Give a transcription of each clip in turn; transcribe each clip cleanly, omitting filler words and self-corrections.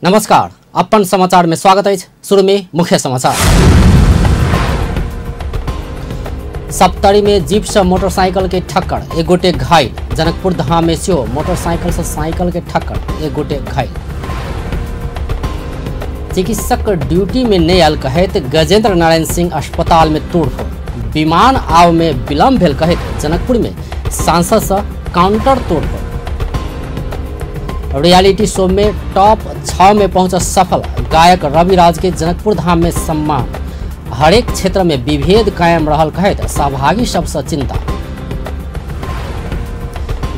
नमस्कार, अपन समाचार में स्वागत है। शुरू में मुख्य समाचार। सप्तरी में जीप से मोटरसाइकिल के ठक्कर, एक गोटे घायल। जनकपुर धाम में सेहो मोटरसाइकिल से साइकिल के ठक्कर, एक गोटे घायल। चिकित्सक ड्यूटी में नहीं आयल कहत गजेंद्र नारायण सिंह अस्पताल में तोड़फोड़। विमान आव में विलम्ब भेल कहत जनकपुर में सांसद से काउंटर तोड़फोड़। रियलिटी शो में टॉप 6 में पहुंचा सफल गायक रविराज के जनकपुर धाम में सम्मान। हरेक क्षेत्र में विभेद कायम रहल कहत सहभागी सबसे चिंता।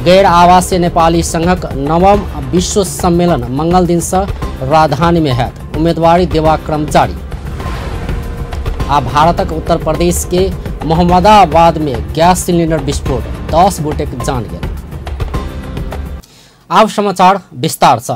गैर आवासीय नेपाली संघक नवम विश्व सम्मेलन मंगल दिन से राजधानी में हैत। उम्मीदवारी देवा क्रम जारी। आ भारतक उत्तर प्रदेश के मोहम्मदाबाद में गैस सिलेंडर विस्फोट, 10 गोटेक जान गेल। अब समाचार विस्तार से।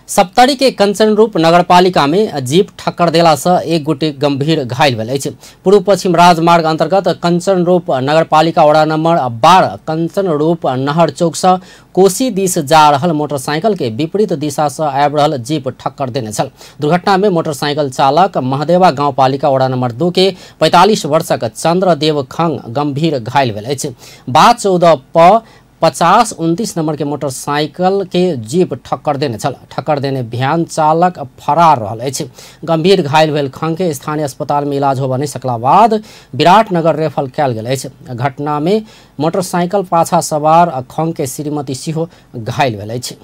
सप्तरी के कंचनरूप नगरपालिका में जीप ठक्कर देला से एक गोटे गंभीर घायल भेल अछि। पूर्व पश्चिम राजमार्ग अंतर्गत कंचनरूप नगरपालिका वडा नंबर 12 कंचनरूप नहर चौक से कोसी दिस जा रहल मोटरसाइकिल के विपरीत दिशा से आबि रहल जीप ठक्कर देने छल। दुर्घटना में मोटरसाइकिल चालक महदेवा गाउँपालिका वडा नंबर 2 के 45 वर्षक चंद्रदेव खंग गंभीर घायल भेल अछि। 14 प 5029 नंबर के मोटरसाइकिल के जीप ठक्कर देने छल। ठक्कर देने भ्यान चालक फरार रहल अछि। गंभीर घायल भेल खंग के स्थानीय अस्पताल में इलाज होबय नहि सकला बाद विराटनगर रेफर कयल गेल अछि। घटना में मोटरसाइकिल पाछा सवार खंग के श्रीमती सेहो घायल भेल अछि।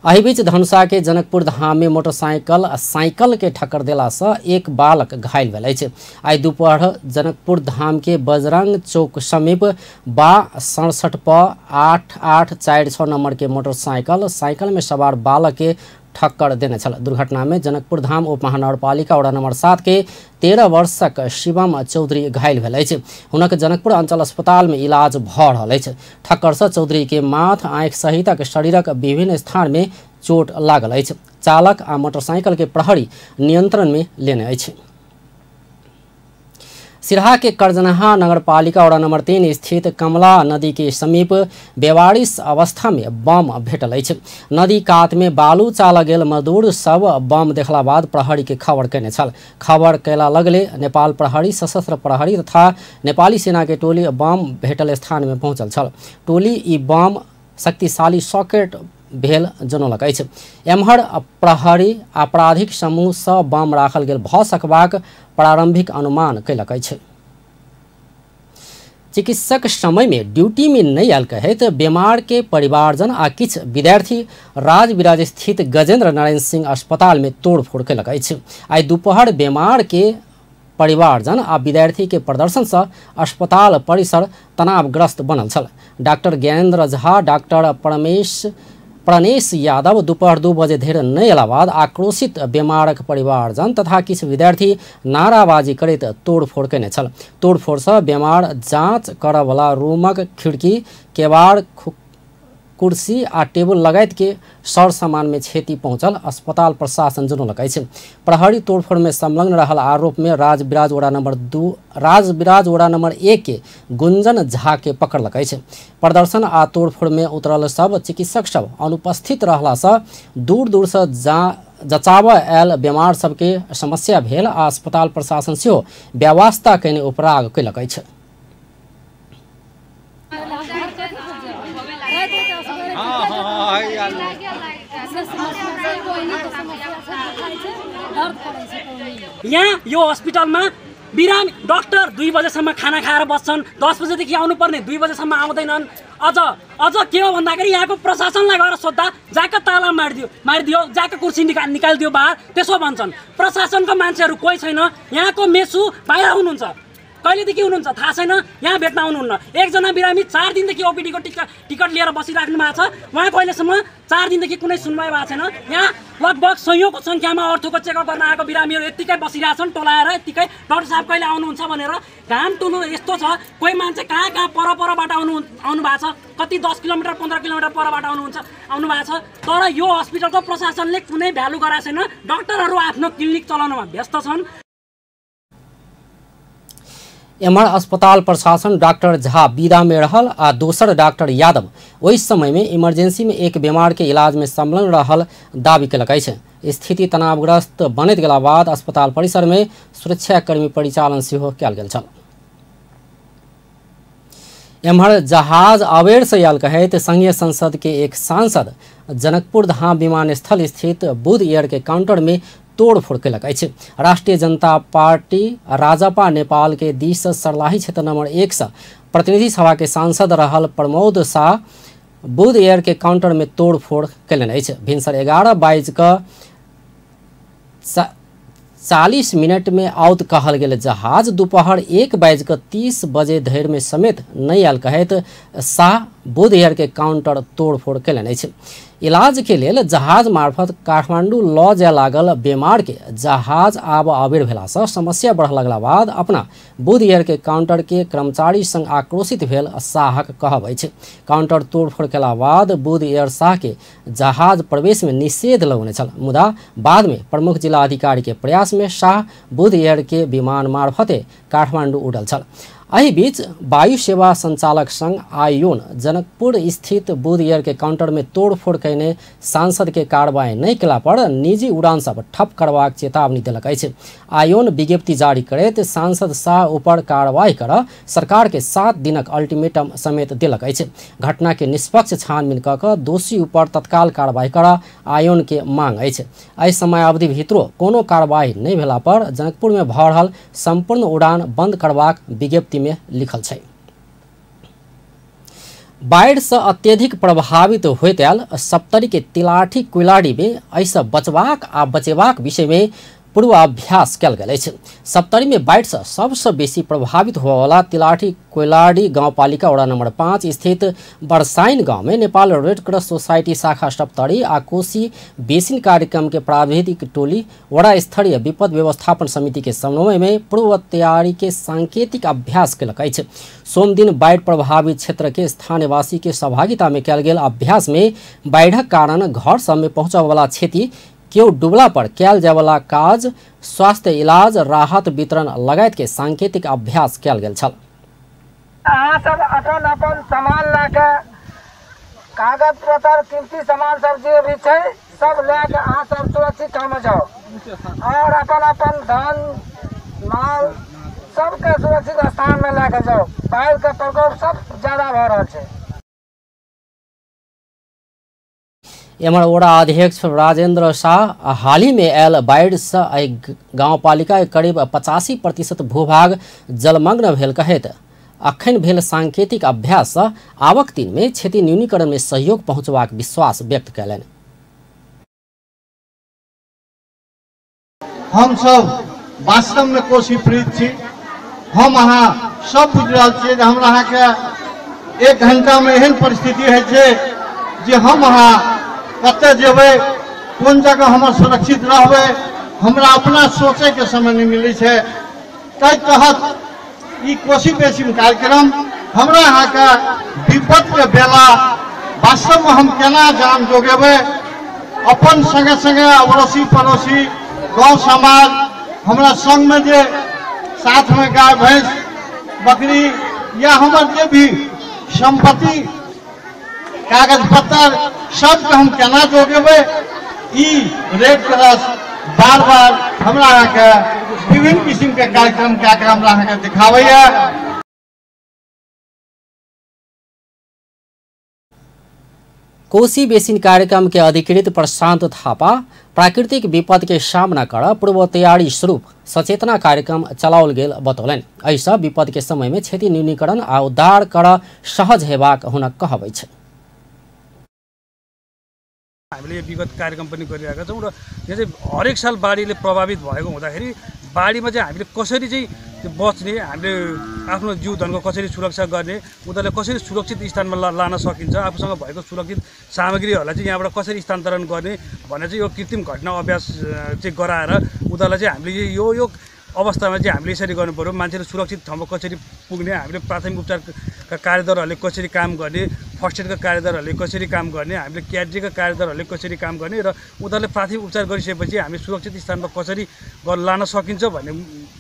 एहि बीच धनुषा के जनकपुर धाम में मोटरसाइकिल साइकिल के ठक्कर देला से एक बालक घायल भेल अछि। आइ दोपहर जनकपुर धाम के बजरंग चौक समीप बा 67 प 8846 नंबर के मोटरसाइकिल साइकिल में सवार बालक के ठक्कर देने छल। दुर्घटना में जनकपुर धाम उप महानगरपालिका वडा नंबर 7 के 13 वर्षक शिवम चौधरी घायल भेल अछि। हुनक जनकपुर अंचल अस्पताल में इलाज भऽ रहल अछि। ठक्कर से चौधरी के माथ, आँखि सहितक शरीरक विभिन्न स्थान में चोट लागल अछि। चालक आ मोटरसाइकिल के प्रहरी नियंत्रण में लेने अछि। सिरहा के करजनहा नगरपालिका वडा नंबर 3 स्थित कमला नदी के समीप बेवारिस अवस्था में बम भेटल अछि। नदी कात में बालू चाल गेल मजदूर सब बम देखला बाद प्रहरी के खबर केने छल। खबर कैला लगले नेपाल प्रहरी, सशस्त्र प्रहरी तथा नेपाली सेना के टोली बम भेटल स्थान में पहुंचल छल। टोली ई बम शक्तिशाली सॉकेट भेल जनौलक अछि। एम्हर प्रहरी आपराधिक समूह सँ बम राखल गेल भऽ सकबाक प्रारंभिक अनुमान कयलक अछि। चिकित्सक समय में ड्यूटी में नहीं आयल कहैत बीमार के परिवारजन आ किछु विद्यार्थी राजविराज स्थित गजेंद्र नारायण सिंह अस्पताल में तोड़फोड़ कयलक अछि। आइ दोपहर बीमार के परिवारजन आ विद्यार्थी के प्रदर्शन से अस्पताल परिसर तनावग्रस्त बनल छल। डॉक्टर ज्ञानेन्द्र झा, डॉक्टर प्रणेश यादव दोपहर 2 बजे धरि नहि अयला बाद आक्रोशित बीमारक परिवारजन तथा किछु विद्यार्थी नाराबाजी करैत तोड़फोड़ कयने छल। तोड़फोड़सँ बीमार जाँच करऽवला रूमक खिड़की, केवाड़, कुर्सी आ टेबुल लगायत के सर सामान में क्षति पहुंचल अस्पताल प्रशासन जनौलक अछि। प्रहरी तोड़फोड़ में संलग्न रहल आरोप में राजविराज वडा नंबर 2 राजविराज वडा नंबर 1 के गुंजन झा के पकड़लक अछि। प्रदर्शन आ तोड़फोड़ में उतरल सब चिकित्सक सब अनुपस्थित रहला से दूर दूर से जचाबय आयल बीमार सबके समस्या भेल आ अस्पताल प्रशासन सेहो व्यवस्था कयने उपराग कयलक अछि। यहाँ यो हस्पिटलमा बिरामी डाक्टर 2 बजेसम्म खाना खाएर बस्छन्, 10 बजेदेखि आउनुपर्ने 2 बजेसम्म आउँदैनन्। अझ अझ के हो भन्दाखेरि यहाँको प्रशासनलाई गएर सोद्धा जाक ताला मारिदियो, जाक कुर्सी निकालिदियो बाहर, त्यसो भन्छन्। प्रशासनको मान्छेहरू कोही छैन। यहाँको मेसु बाहिर हुनुहुन्छ, कहिलेदेखि हुनुहुन्छ थाहा छैन, यहाँ भेट्न आउनुहुन्न। एकजना बिरामी 4 दिनदेखि ओपिडीको टिकट लिएर बसिराख्नु भएको छ, उहाँको अहिलेसम्म 4 दिनदेखि कुनै सुनवाई भएको छैन। यहाँ लगभग सयौँको सङ्ख्यामा अर्थोको चेकअप गर्न आएको बिरामीहरू यत्तिकै बसिरहेछन् टोलाएर, यत्तिकै डाक्टर साहब कहिले आउनुहुन्छ भनेर। घाम टुलो यस्तो छ, कोही मान्छे कहाँ कहाँ पर परबाट आउनु भएको छ, कति 10 किलोमिटर 15 किलोमिटर परबाट आउनु भएको छ। तर यो हस्पिटलको प्रशासनले कुनै भ्यालु गराएको छैन। डाक्टरहरू आफ्नो क्लिनिक चलाउनुमा व्यस्त छन्। एम्हर अस्पताल प्रशासन डॉक्टर झा विदा में रहल आ दोसर डॉक्टर यादव ओहि समय में इमरजेंसी में एक बीमार के इलाज में संलग्न रहल दावी केलक अछि। स्थिति तनावग्रस्त बनैत गेला बाद अस्पताल परिसर में सुरक्षाकर्मी परिचालन सेहो कयल गेल छल। एम्हर जहाज अबेर से आयल कहैत संघीय संसद के एक सांसद जनकपुर धाम विमानस्थल स्थित बुध एयर के काउंटर में तोड़फोड़ केलक अछि। राष्ट्रीय जनता पार्टी राजपा नेपाल के दिस सर्लाही क्षेत्र नंबर 1 से प्रतिनिधि सभा के सांसद रहल प्रमोद शाह बुध एयर के काउंटर में तोड़फोड़ केलनि अछि। भिनसर 11:40 में आउत कहल गेल जहाज दोपहर 1:30 बजे धरि में समेत नहि आयल कहैत शाह बुध एयर के काउंटर तोड़फोड़ केलनि अछि। इलाज के लेल जहाज मार्फत काठमांडू ल जाय लागल बीमार के जहाज आब अबेर भेलासँ समस्या बढ़ लगला बाद अपना बुध एयर के काउंटर के कर्मचारी संग आक्रोशित भेल शाहक कहब अछि। काउंटर तोड़फोड़ केला बाद बुध एयर शाह के जहाज प्रवेश में निषेध लगौने छल, मुदा बाद में प्रमुख जिला अधिकारी के प्रयास में शाह बुध एयर के विमान मार्फते काठमांडू उड़ल छल। एहि बीच वायु सेवा संचालक संघ आयोन जनकपुर स्थित बुध एयर के काउंटर में तोड़फोड़ कयने सांसद के कार्रवाई नहि केला पर निजी उड़ान सब ठप करबाक चेतावनी देलक अछि। आयोन विज्ञप्ति जारी करैत सांसद शाह ऊपर कार्रवाई कर सरकार के 7 दिनक अल्टीमेटम समेत देलक अछि। घटना के निष्पक्ष छानबीन कऽ कऽ दोषी ऊपर तत्काल कार्रवाई कर आयोन के मांग अछि। एहि समयावधि भीतरो कोनो कार्रवाई नहि भेला पर जनकपुर में भऽ रहल संपूर्ण उड़ान बंद करबाक विज्ञप्ति में लिखल छै। बाढ़ि से अत्यधिक प्रभावित होइत आयल सप्तरी के तिलाठी कोइलाड़ी में एहिसँ बचबाक आ बचेबाक विषय में पूर्वाभ्यास कयल गेल अछि। सप्तरी में बाढ़ि से सबसँ बेसी प्रभावित होवला तिलाठी कोइलाड़ी गाउँपालिका वडा नंबर 5 स्थित बरसाइन गांव में नेपाल रेड क्रॉस सोसाइटी शाखा सप्तरी आ कोसी बेसिन कार्यक्रम के प्राविधिक टोली वडा स्तरीय विपद व्यवस्थापन समिति के समन्वय में पूर्व तैयारी के सांकेतिक अभ्यास केलक अछि। सोमदिन बाढ़ि प्रभावित क्षेत्र के स्थानीयवासी के सहभागिता में कयल गेल अभ्यास में बाढ़िक कारण घर सब में पहुँचबला क्षति, केओ डुबला पर कयल जायवला काज, स्वास्थ्य इलाज, राहत वितरण लगायत के सांकेतिक अभ्यास कयल गेल छल। अहाँ सब अपन अपन सामान लए के कागज पत्र कीमती सामान सब जे भी छै सब लए के अहाँ सब सुरक्षित ठाम जाओ और अपन अपन धन माल सबके सुरक्षित स्थान में लए के जाओ। बाढ़ि के प्रकोप सब ज्यादा भऽ रहल छै। एम्हर वडा अध्यक्ष राजेंद्र शाह हाल ही में आयल बाढ़ि से एहि गाउँपालिका करीब 85% भूभाग जलमग्न भेल कहैत अखन भेल सांकेतिक अभ्यास से आवक दिन में क्षति न्यूनीकरण में सहयोग पहुँचबाक विश्वास व्यक्त कयलनि। हम सब वास्तव में कोसी पीड़ित छी। हम अहाँ सब बुझि रहल छियै जे हमरा अहाँके 1 घंटा में एहन परिस्थिति होइ छै जे हम अहाँ कतऽ जेबै, कोन जगह हम सुरक्षित रहबै, हमरा अपना सोचैके समय नहि मिलै छै। ताहि तहत ई कोसी बेसिन कार्यक्रम हमरा अहाँके विपदके बेला वास्तवमे हम केना जान जोगेबै, अपन संगे संगे अड़ोसी पड़ोसी गाँव समाज हमरा संगमे जे साथमे गाय भैंस बकरी या हमर जे भी सम्पत्ति कागज पत्तर सबके हम केना जोगेबै, ई रेड क्रॉस बार बार हमरा अहाँके विभिन्न किसिमके कार्यक्रम कए कऽ हमरा अहाँके दिखाबैया। कोसी बेसिन कार्यक्रम के अधिकृत प्रशांत थापा प्राकृतिक विपद के सामना कर पूर्व तैयारी स्वरूप सचेतना कार्यक्रम चलाओल गेल बतौलनि। एहिसँ विपद के समय में क्षति न्यूनीकरण आ उद्धार कर सहज हेबाक हुनक कहब अछि। हामीले विगत कार्यक्रम पनि गरिरहेका छौँ र यो चाहिँ हरेक साल बाढीले प्रभावित भएको हुँदाखेरि बाढीमा चाहिँ हामीले कसरी चाहिँ बच्ने, हामीले आफ्नो जीवधनको कसरी सुरक्षा गर्ने, उनीहरूलाई कसरी सुरक्षित स्थानमा लान सकिन्छ, आफूसँग भएको सुरक्षित सामग्रीहरूलाई चाहिँ यहाँबाट कसरी स्थानान्तरण गर्ने भनेर चाहिँ यो कृत्रिम घटना अभ्यास चाहिँ गराएर उनीहरूलाई चाहिँ हामीले यो यो अवस्थामा चाहिँ हामीले यसरी गर्नु पऱ्यो, मान्छेले सुरक्षित ठाउँमा कसरी पुग्ने, हामीले प्राथमिक उपचारका कार्यदलहरूले कसरी काम गर्ने, फर्स्ट एडका कार्यदलहरूले कसरी काम गर्ने, हामीले क्याड्रीका कार्यदलहरूले कसरी काम गर्ने र उनीहरूले प्राथमिक उपचार गरिसकेपछि हामी सुरक्षित स्थानमा कसरी लान सकिन्छ भन्ने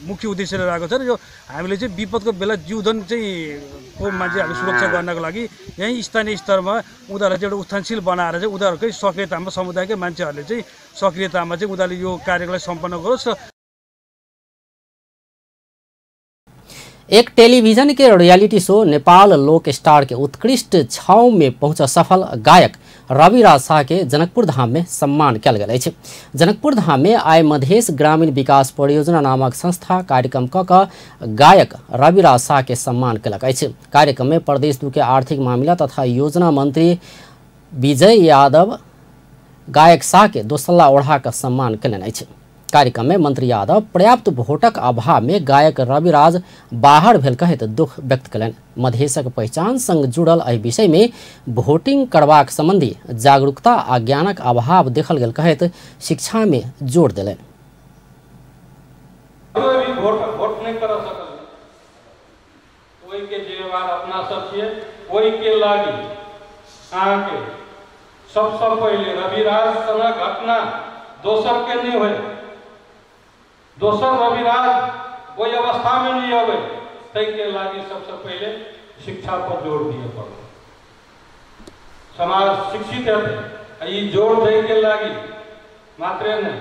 मुख्य उद्देश्य रहेको छ। र यो हामीले चाहिँ विपदको बेला जीवधन चाहिँ को मान्छे हामी सुरक्षा गर्नको लागि यहीँ स्थानीय स्तरमा उनीहरूलाई चाहिँ एउटा उत्थानशील बनाएर चाहिँ उनीहरूकै सक्रियतामा समुदायकै मान्छेहरूले चाहिँ सक्रियतामा चाहिँ उनीहरूले यो कार्यलाई सम्पन्न गरोस्। र एक टेलीविजन के रियलिटी शो नेपाल लोक स्टार के उत्कृष्ट 6 में पहुंचा सफल गायक रविराज शाह के जनकपुर धाम में सम्मान कयल गेल अछि। जनकपुर धाम में आइ मधेश ग्रामीण विकास परियोजना नामक संस्था कार्यक्रम क गायक रविराज शाह के सम्मान कयलक अछि। कार्यक्रम में प्रदेश 2 के आर्थिक मामिला तथा योजना मंत्री विजय यादव गायक शाह के दोसल्ला ओढ़ा कऽ सम्मान कयलनि अछि। कार्यक्रम में मंत्री यादव पर्याप्त वोटक अभाव में गायक रविराज बाहर भेल कहैत दुख व्यक्त कयलनि। मधेशक पहचान संग जुड़ल एहि विषय में वोटिंग करबाक संबंधी जागरूकता आ ज्ञानक अभाव देखल गेल कहैत शिक्षा में जोर देलनि। वोट नहीं कर सकल ओहि के जिम्मेवार अपना सब छियै। ओहि के लागी अहाँके सबसँ पहिले रविराज सनक घटना दोसर के नहीं होय, दोसर रविराज ओहि अवस्था में नहीं आवे, ताहिके लागी सबसे पहले शिक्षा पर जोर दिए पड़त। समाज शिक्षित हेतै, ई जोर दै के लागी मात्रे नहीं,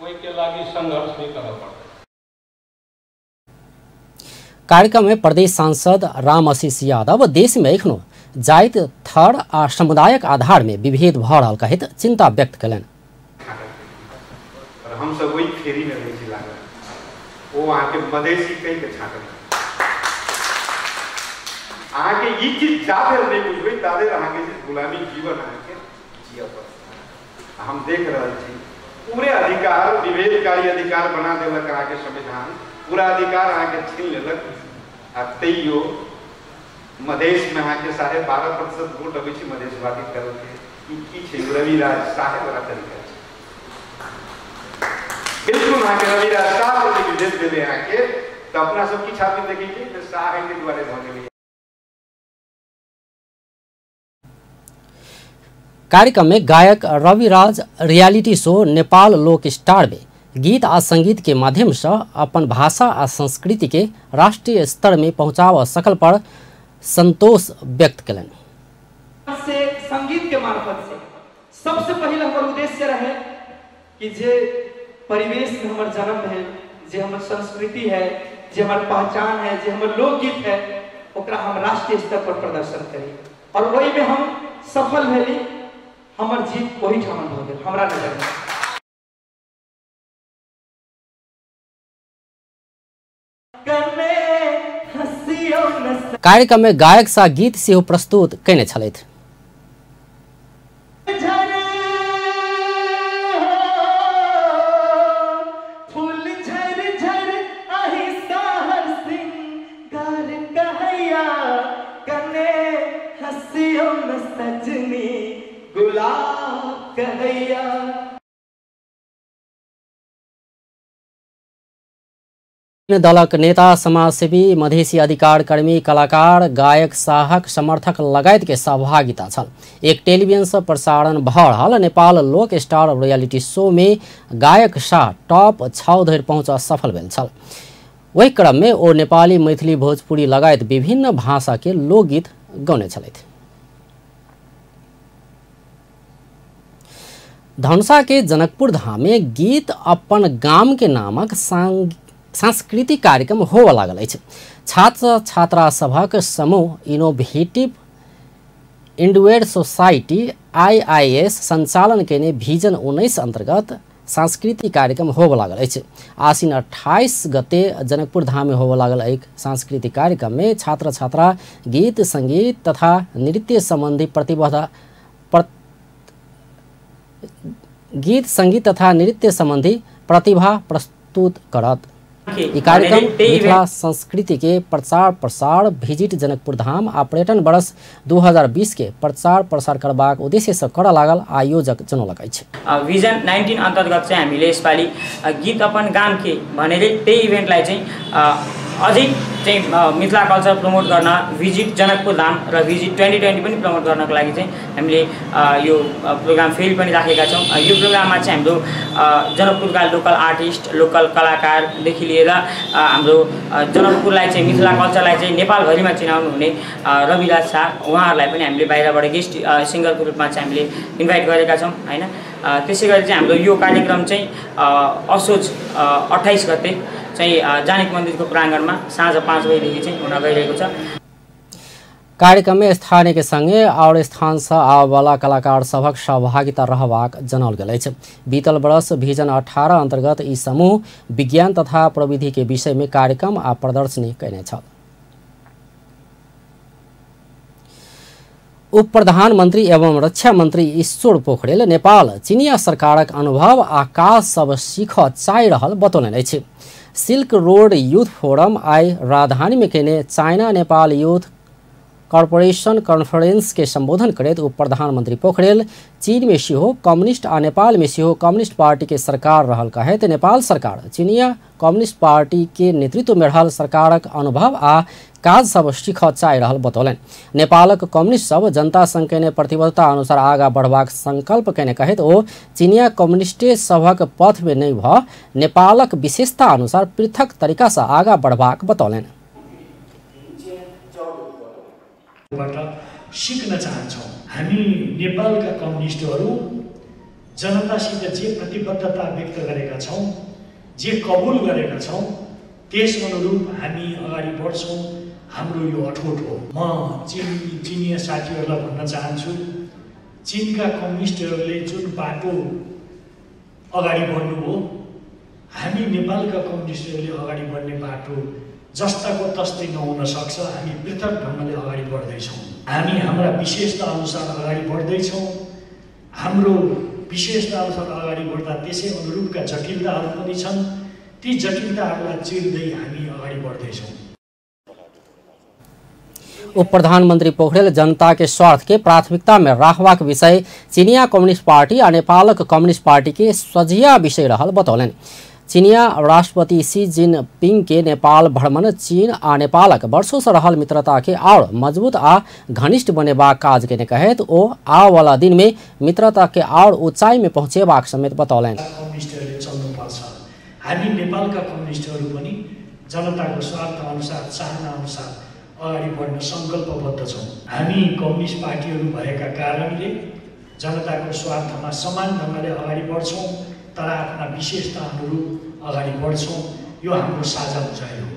ओहि के लागी संघर्ष भी करऽ पड़तै। कार्यक्रम में प्रदेश सांसद राम आशीष यादव देश में एखनो जाति थर आ समुदायक आधार में विभेद भऽ रहल कहैत चिंता व्यक्त कयलनि। हम सब वही फेरी में रहे छी लागल, ओ अहाँके मधेसी कहि के छाँटल। अहाँके ई चीज जा धरि नहि बुझबै ता धरि अहाँके गुलामी जीवन अहाँके जियऽ पड़त। हम देख रहल छी पूरे अधिकार विभेदकारी अधिकार बना देलक अहाँके संविधान, पूरा अधिकार अहाँके छीन लेलक। आ तैयो मधेशमे अहाँके 12.5% वोट अबै छै मधेशवादी दलके। ई की छै? रविराज शाह वाला तरीका छै। बिल्कुल अहाँके रविराज शाह प्रति विभेद भेलै अहाँके, तऽ अपना सब किछु आदमी देखै छियै जे शाह एहि दुआरे भऽ गेलै। कार्यक्रम में गायक रविराज रियलिटी शो नेपाल लोक स्टार में गीत आ संगीत के माध्यम से अपन भाषा आ संस्कृति के राष्ट्रीय स्तर में पहुंचाव सकल पर संतोष व्यक्त कयलनि। से संगीत के मार्फत से सबसे पहले हमर उद्देश्य रहे कि जे परिवेश में हमर जन्म है, जे हमर संस्कृति है, जे हमर पहचान है, जे हमर लोकगीत है, ओकरा हम राष्ट्रीय स्तर पर प्रदर्शन करी और वही में हम सफल भेली। हमर जीत वही ठाम भऽ गेल हमरा नजर में। कार्यक्रम में गायक सा गीत सेहो प्रस्तुत कयने छलथि। दलक नेता, समाजसेवी, मधेसी अधिकार कर्मी, कलाकार, गायक शाहक समर्थक लगायत के सहभागिता छल। एक टेलीविजन से प्रसारण भऽ रहल नेपाल लोक स्टार रियलिटी शो में गायक शाह टॉप 6 धरि पहुँच सफल भेल छल। ओहि क्रम में ओ नेपाली, मैथिली, भोजपुरी लगायत विभिन्न भाषा के लोकगीत गौने छलथि। धनुषा के जनकपुर धाम में गीत अपन गाम के नामक सांस्कृतिक कार्यक्रम होबऽ लागल अछि। छात्र छात्रा सभक समूह इनोवेटिव इंडवेयर सोसाइटी आईआईएस संचालन केने विजन 19 अंतर्गत सांस्कृतिक कार्यक्रम होबऽ लागल अछि। आसिन 28 गते जनकपुर धाम में होबऽ लागल एक सांस्कृतिक कार्यक्रम में छात्र छात्रा गीत संगीत तथा नृत्य संबंधी गीत संगीत तथा नृत्य संबंधी प्रतिभा प्रस्तुत करत। ई कार्यक्रम मिथिला संस्कृति के प्रचार प्रसार, विजिट जनकपुर धाम आ पर्यटन वर्ष 2020 के प्रचार प्रसार करबाक उद्देश्य से करऽ लागल आयोजक जनौलक अछि। विजन 19 अन्तर्गत चाहिँ हामीले यसपालि गीत अपन गाम के भनेर त्यही इभेन्टलाई चाहिँ अझै चाहिँ मिथिला कल्चर प्रमोट गर्न भिजिट जनकपुर धाम र भिजिट 2020 पनि प्रमोट गर्नको लागि चाहिँ हामीले यो प्रोग्राम फेरि पनि राखेका छौँ। यो प्रोग्राममा चाहिँ हाम्रो जनकपुरका लोकल आर्टिस्ट, लोकल कलाकारदेखि लिएर हाम्रो जनकपुरलाई चाहिँ मिथिला कल्चरलाई चाहिँ नेपालभरिमा चिनाउनु हुने रविराज शाह उहाँहरूलाई पनि हामीले बाहिरबाट गेस्ट सिङ्गरको रूपमा चाहिँ हामीले इन्भाइट गरेका छौँ हैन। त्यसै गरी चाहिँ हाम्रो यो कार्यक्रम चाहिँ असोज 28 गते चाहिँ जानकी मन्दिरको प्राङ्गणमा साँझ 5 बजेदेखि चाहिँ हुन गइरहेको छ। कार्यक्रम में स्थानीय के संगे और स्थान से आबवाला कलाकार सभक सहभागिता रहबाक जनाओल गेल अछि। बीतल वर्ष विजन 18 अंतर्गत ई समूह विज्ञान तथा प्रविधि के विषय में कार्यक्रम आ प्रदर्शनी कयने छल। उप प्रधानमंत्री एवं रक्षा मंत्री ईश्वर पोखरेल नेपाल चीनिया सरकारक अनुभव आ काज सब सीख चाहि रहल बतौलनि अछि। सिल्क रोड यूथ फोरम आइ राजधानी में केने China Nepal youth corporation conference के संबोधन करैत उप प्रधानमंत्री पोखरेल चीन में सेहो कम्युनिस्ट आ नेपाल में सेहो कम्युनिस्ट पार्टी के सरकार रहल कहैत नेपाल सरकार चीनिया कम्युनिस्ट पार्टी के नेतृत्व में रहल सरकारक अनुभव आ काज सब सीख चाहि रहल बतौलनि। नेपालक कम्युनिस्ट सब जनता संग केने प्रतिबद्धता अनुसार आगा बढ़बाक संकल्प केने कहैत ओ चीनिया कम्युनिस्टे सभक पथ में नहि भ नेपालक विशेषता अनुसार पृथक तरीका से आगा बढ़बाक बतौलनि। सिक्न चाहन्छौँ। हामी नेपालका कम्युनिस्टहरू जनतासित जे प्रतिबद्धता व्यक्त गरेका छौँ, जे कबुल गरेका छौँ, त्यस अनुरूप हामी अगाडि बढ्छौँ। हाम्रो यो अठोट हो। म चिनिया साथीहरूलाई भन्न चाहन्छु, चिनका कम्युनिस्टहरूले जुन बाटो अगाडि बढ्नुभयो, हामी नेपालका कम्युनिस्टहरूले अगाडि बढ्ने बाटो जस्ताको तस्तै नहुन सक्छ। हामी पृथक ढङ्गले अगाडि बढ्दैछौँ। हामी हाम्रा विशेषता अनुसार अगाडि बढ्दैछौँ। हाम्रो विशेषता अनुसार अगाडि बढ्दा त्यसै अनुरूपका जटिलताहरू पनि छन्। ती जटिलताहरूलाई चिर्दै हामी अगाडि बढ्दैछौँ। उप प्रधानमंत्री पोखरेल जनता के स्वार्थ के प्राथमिकता में राखबाक विषय चीनिया कम्युनिस्ट पार्टी आ नेपालक कम्युनिस्ट पार्टी के सझिया विषय रहल बतौलनि। चीनिया राष्ट्रपति शी जिनपिंग के नेपाल भ्रमण चीन आ नेपालक वर्षों से रहल मित्रता के और मजबूत आ घनिष्ठ बनेबाक काज केने कहैत ओ आबवाला दिन में मित्रता के और ऊंचाई में पहुंचेबाक समेत बतौलनि। कम्युनिस्टहरूले चल्नुपर्छ। हामी नेपालका कम्युनिस्टहरू पनि जनताको स्वार्थ अनुसार, चाहना अनुसार अगाडि बढ्न सङ्कल्पबद्ध छौँ। हामी कम्युनिस्ट पार्टीहरू भएका कारणले जनताको स्वार्थमा समान ढङ्गले अगाडि बढ्छौँ, तर आफ्ना विशेषता अनुरूप अगाडि बढ्छौँ। यो हाम्रो साझा उचाइ हो।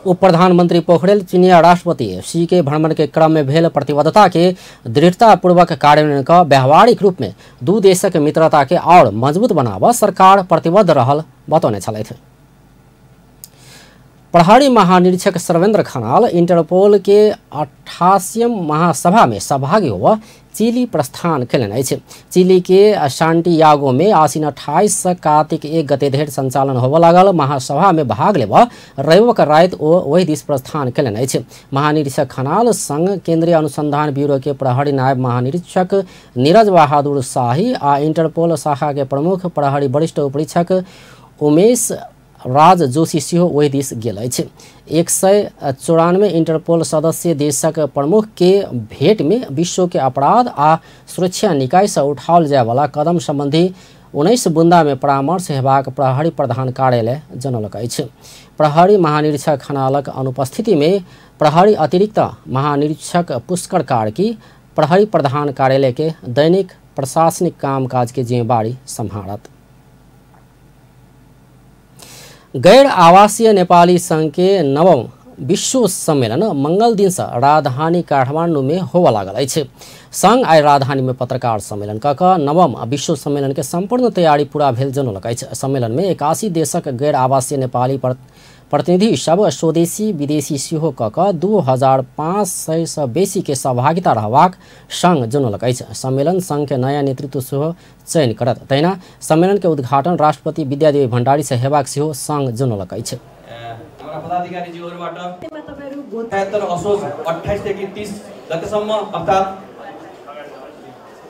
उप प्रधानमंत्री पोखरेल चीनिया राष्ट्रपति she के भ्रमण के क्रम में भेल प्रतिबद्धता के दृढ़तापूर्वक कार्यान्वयन क व्यावहारिक रूप में दू देशक मित्रता के और मजबूत बनाब सरकार प्रतिबद्ध रहल बतौने छलथि। प्रहरी महानिरीक्षक सर्वेन्द्र खनाल इंटरपोल के 88वां महासभा में सहभागी हुआ चिली प्रस्थान केलनि अछि। चिली के सांटियागो में आसिन 28 कार्तिक 1 गते धरि संचालन होबय लागल महासभा में भाग लेबऽ रविक राति ओ ओहि दिस प्रस्थान केलनि अछि। महानिरीक्षक खनाल संग केंद्रीय अनुसंधान ब्यूरो के प्रहरी नायब महानिरीक्षक नीरज बहादुर शाही आ इंटरपोल शाखा के प्रमुख प्रहरी वरिष्ठ उपरीक्षक उमेश राज जोशी सेहो ओहि दिस गेल अछि। 194 इंटरपोल सदस्य देशक प्रमुख के भेंट में विश्व के अपराध आ सुरक्षा निकाय से उठाओल जायवाला कदम संबंधी 19 बुंदा में परामर्श हेबाक प्रहरी प्रधान कार्यालय जनौलक अछि। प्रहरी महानिरीक्षक खनालक अनुपस्थिति में प्रहरी अतिरिक्त महानिरीक्षक पुष्कर कार्की प्रहरी प्रधान कार्यालय के दैनिक प्रशासनिक कामकाज के जिम्मेवारी सम्हारत। गैर आवासीय नेपाली संघ के नवम विश्व सम्मेलन मंगल दिन से राजधानी काठमांडू में होबय लागल अछि। संघ आइ राजधानी में पत्रकार सम्मेलन क नवम विश्व सम्मेलन के संपूर्ण तैयारी पूरा भेल जनौलक अछि। सम्मेलन में 81 देशक गैर आवासीय नेपाली प्रतिनिधि सब स्वदेशी विदेशी सेहो क 2500 से बेसी के सहभागिता रहबाक संघ जनौलक अछि। सम्मेलन संघ के नया नेतृत्व सेहो चयन करत। तहिना सम्मेलन के उद्घाटन राष्ट्रपति विद्यादेवी भण्डारी से हेबाक सेहो संघ जनौलक अछि। पदाधिकारीज्यूहरूबाट 73 असोज 28 देखि 30 गतेसम्म अर्थात्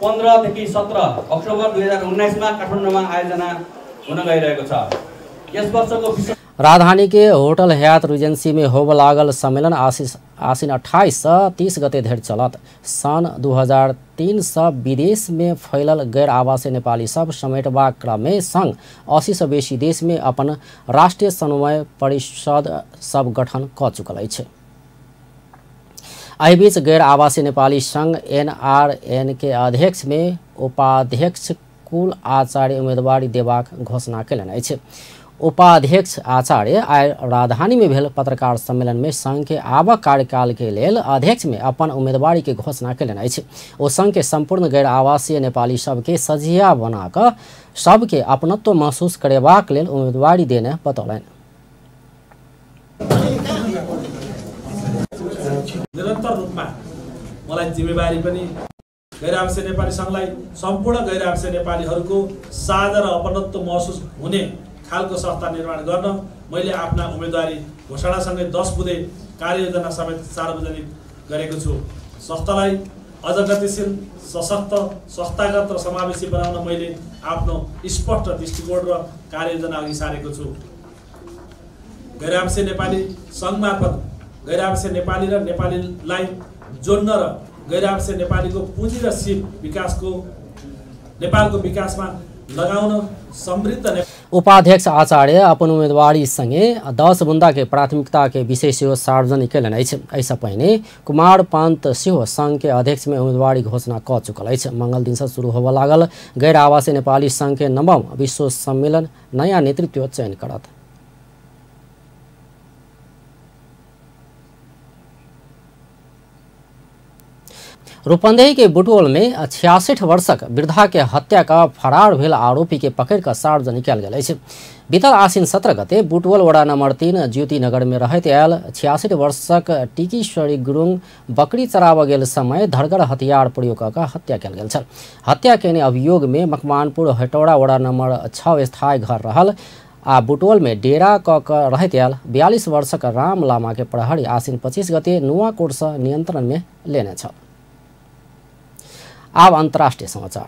15 देखि 17 अक्टोबर 2019 मा काठमाडौँमा आयोजना हुन गइरहेको छ। यस वर्षको राजधानी के होटल हयात रिजेंसी में होब लागल सम्मेलन आसिन 28 से 30 गते धरि चलत। सन 2003 से विदेश में फैलल गैर आवासीय नेपाली सब समेटबाक क्रम में संघ 80 से बेसी देश में अपन राष्ट्रीय समन्वय परिषद सब गठन क चुकल अछि। एहि बीच गैर आवासीय नेपाली संघ एनआरएन के अध्यक्ष में उपाध्यक्ष कुल आचार्य उम्मीदवारी देबाक घोषणा कयलनि अछि। उपाध्यक्ष आचार्य आइ राजधानी में भेल पत्रकार सम्मेलन में संघ के आवक कार्यकाल के लेल अध्यक्ष में अपन उम्मीदवारी के घोषणा कयलनि अछि। ओ संघ के संपूर्ण गैर आवासीय नेपाली सबके सझिया बना कऽ सबके अपनत्व महसूस करेबाक लेल उम्मीदवारी देने बतौलनि। निरन्तर रूपमा मलाई जिम्मेवारी पनि गैर आवासीय नेपाली संघलाई सम्पूर्ण गैर आवासीय नेपालीहरूको साझा र अपनत्व महसुस हुने खालको संस्था निर्माण गर्न मैले आफ्ना उम्मेदवारी घोषणासँगै 10 बुँदे कार्ययोजना समेत सार्वजनिक गरेको छु। संस्थालाई अझ गतिशील, सशक्त, संस्थागत र समावेशी बनाउन मैले आफ्नो स्पष्ट दृष्टिकोण र कार्ययोजना अघि सारेको छु। गैर आवासीय नेपाली सङ्घ मार्फत गैर आवासीय नेपाली र नेपालीलाई जोड्न र गैर आवासीय नेपालीको पुँजी र सिप विकासको नेपालको विकासमा लगाउन समृद्ध। उपाध्यक्ष आचार्य अपन उम्मीदवारी संगे 10 बुंदा के प्राथमिकता के विषय सेहो सार्वजनिक कयलनि अछि। एहिसँ पहिने कुमार पंत सेहो संघ के अध्यक्ष में उम्मीदवारी घोषणा क चुकल अछि। मंगल दिन से शुरू होबय लागल गैर आवासीय नेपाली संघ के 9वां विश्व सम्मेलन नया नेतृत्व चयन करत। रूपन्देही के बुटवल में 66 वर्षक वृद्धा के हत्या का फरार भेल आरोपी के पकड़ कर सार्वजनिक कयल गेल अछि। बीतल आसिन 17 गते बुटवल वडा नंबर 3 ज्योति नगर में रहैत आयल 66 वर्षक टिकीश्वरी गुरुङ बकरी चराबऽ गेल समय धरगर हथियार प्रयोग कऽ कऽ हत्या कयल गेल छल। हत्या केने अभियोग में मकवानपुर हेटौड़ा वडा नंबर 6 स्थायी घर रहल आ बुटवल में डेरा क कऽ रहैत आयल 42 वर्षक राम लामा के प्रहरी आसिन 25 गते नुवाकोट से नियंत्रण में लेने छल। आब अंतर्राष्ट्रीय समाचार।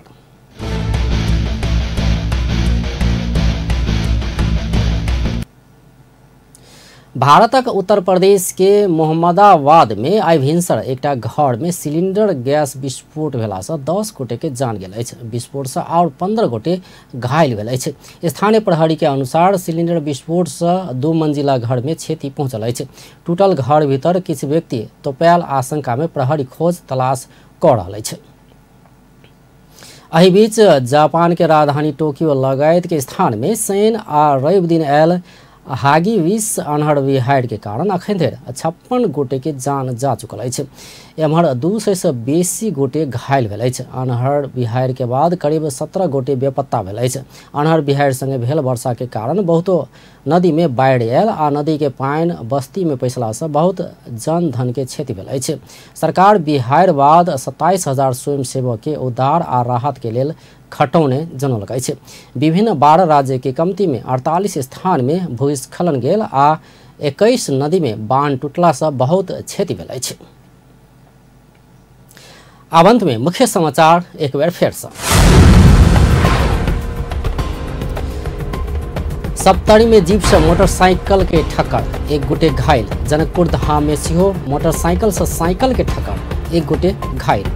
भारतक उत्तर प्रदेश के मोहम्मदाबाद में आइ भिनसर एकटा घर में सिलिंडर गैस विस्फोट भेलासँ 10 गोटे के जान गेल अछि। विस्फोट से और 15 गोटे घायल भेल अछि। स्थानीय प्रहरी के अनुसार सिलिंडर विस्फोट से 2 मंजिला घर में क्षति पहुंचल अछि। टूटल घर भीतर किछु व्यक्ति तोपायल आशंका में प्रहरी खोज तलाश कऽ रहल अछि। एहि बीच जापान के राजधानी टोक्यो लगायत के स्थान में शनि आ रवि दिन आयल हागी 20 अन्हर बिहाड़ि के कारण अखन धरि 56 गोटे के जान जा चुकल अछि। एम्हर 200 से बेसी गोटे घायल भेल अछि। अन्हर बिहाड़ि के बाद करीब 17 गोटे बेपत्ता भेल अछि। अन्हर बिहाड़ि संगे भेल वर्षा के कारण बहुतो नदी में बाढ़ि आयल आ नदी के पानि बस्ती में पैसला से बहुत जन धन के क्षति भेल अछि। सरकार बिहाड़ि बाद 27,000 स्वयंसेवक के उद्धार आ राहत के लेल खटौने जनौलक अछि। विभिन्न 12 राज्य के कमती में 48 स्थान में भूस्खलन गेल आ 21 नदी में बांध टूटला से बहुत क्षति भेल अछि। आब अंत में मुख्य समाचार एक बेर फेर से। सप्तरी में जीप से मोटरसाइकिल के ठक्कर, एक गोटे घायल। जनकपुर धाम में सेहो मोटरसाइकिल से साइकिल के ठक्कर, एक गोटे घायल।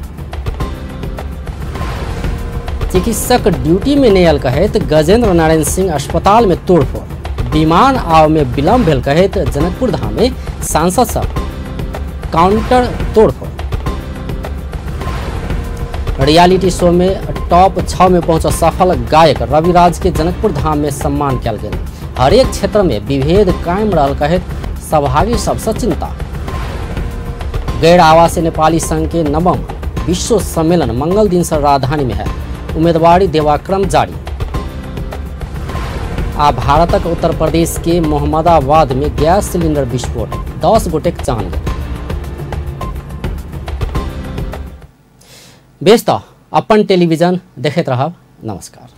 चिकित्सक ड्यूटी में नहीं आयल कहैत गजेंद्र नारायण सिंह अस्पताल में तोड़फोड़। विमान आव में विलम्ब भेल कहैत जनकपुर धाम में सांसद सब काउंटर तोड़फोड़। रियलिटी शो में टॉप 6 में पहुंचल सफल गायक रविराज के जनकपुर धाम में सम्मान कयल गेल। हरेक क्षेत्र में विभेद कायम रहल कहैत सहभागी सबसे चिंता। गैर आवासीय नेपाली संघ के 9वां विश्व सम्मेलन मंगल दिन से राजधानी में है। उम्मीदवारी देवाक्रम जारी। आ भारतक उत्तर प्रदेश के मोहम्मदाबाद में गैस सिलिंडर विस्फोट, 10 गोटेक जान गेल। बेस त अपन टेलीविजन देखैत रहब। नमस्कार।